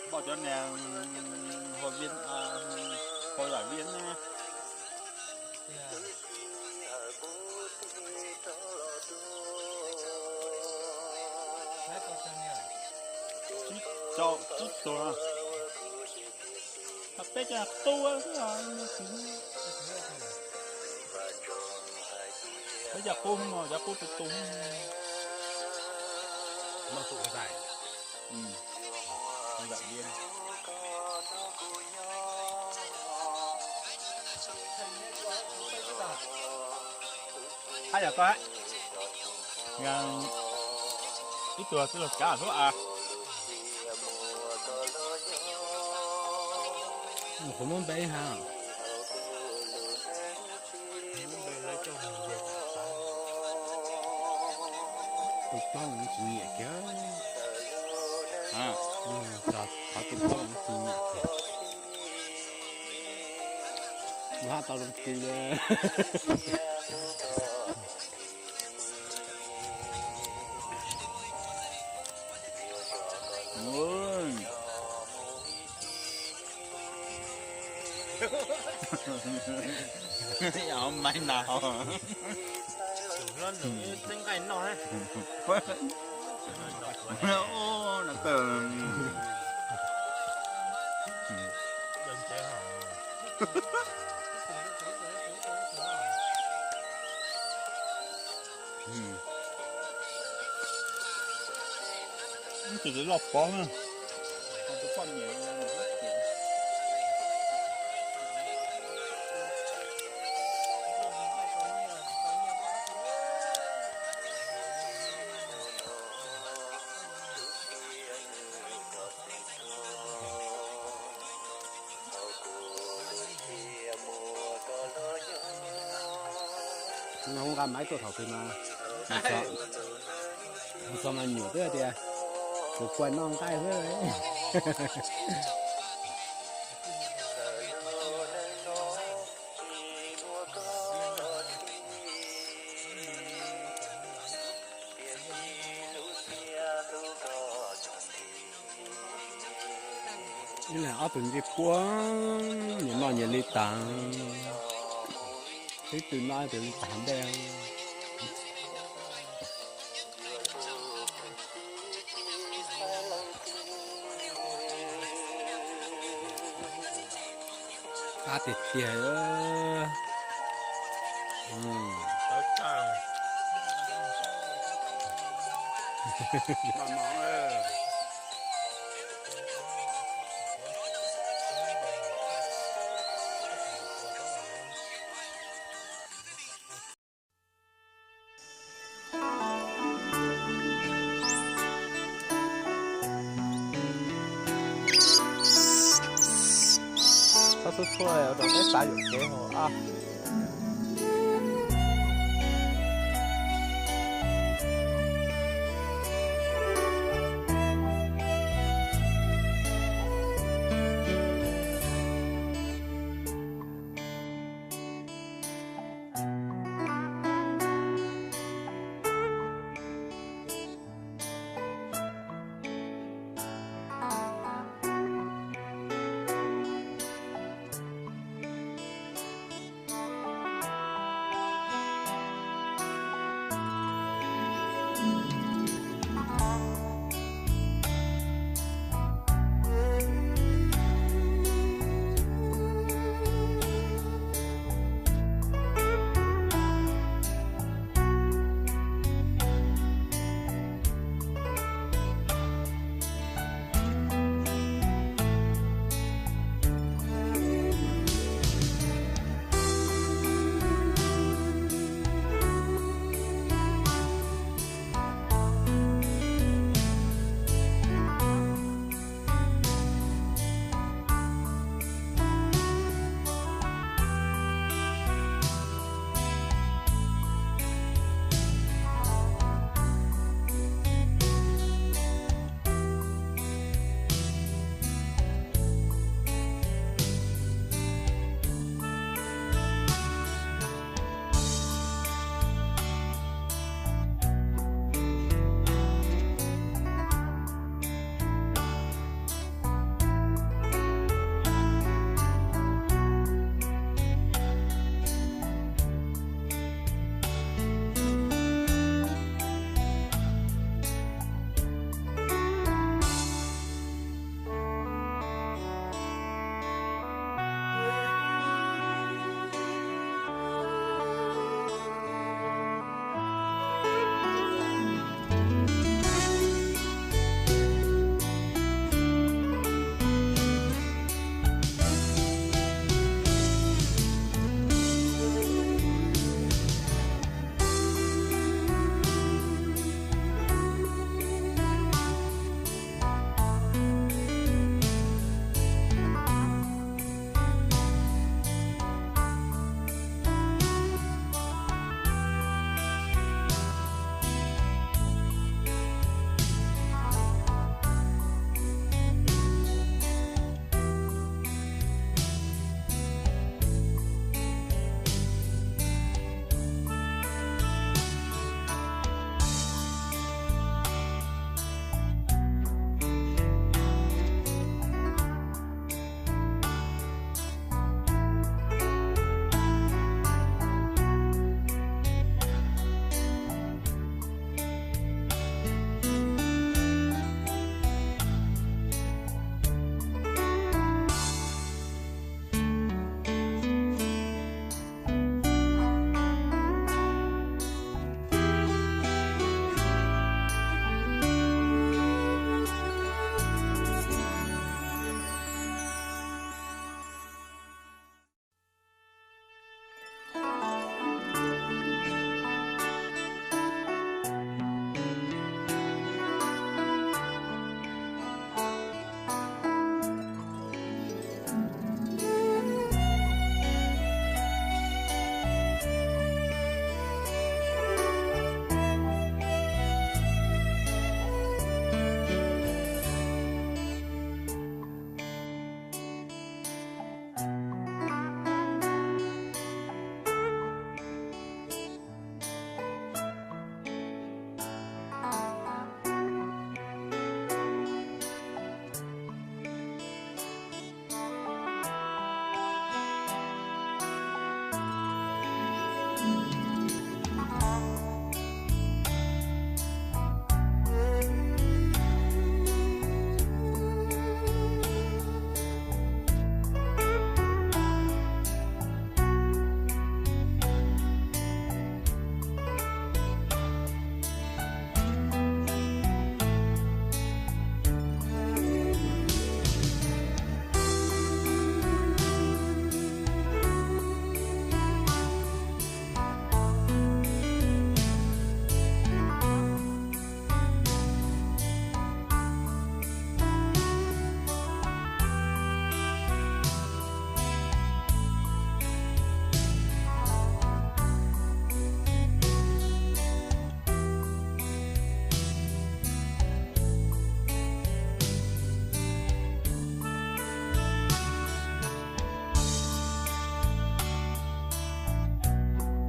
Npaj cov niag hua viab, hua lam viab na. Tsib tug, peb cov qub xwb. Peb cov qub no, cov qub tus tus. Hab yog koj, ib tug xwb los kav hluab a. Kuv muab npe ib hab. Tus plaub tsis nyiam kiag. Qhov tus plaub tsis nyiam kiag. Ua hab tau zoo tu. Maiv na. Tus loj pov na. Nqa maiv tuaj thaum twg mas mus txog mas nyuam twb tias kuv kuaj noj nqaij xwb. Ib leeg ob tug ntsej puab, nyias noj nyias li tas. Ib tug noj ib tug li tas ntej. Qab tiag tiag. Txhob txhua txhua rau peb xav yuam kev hos.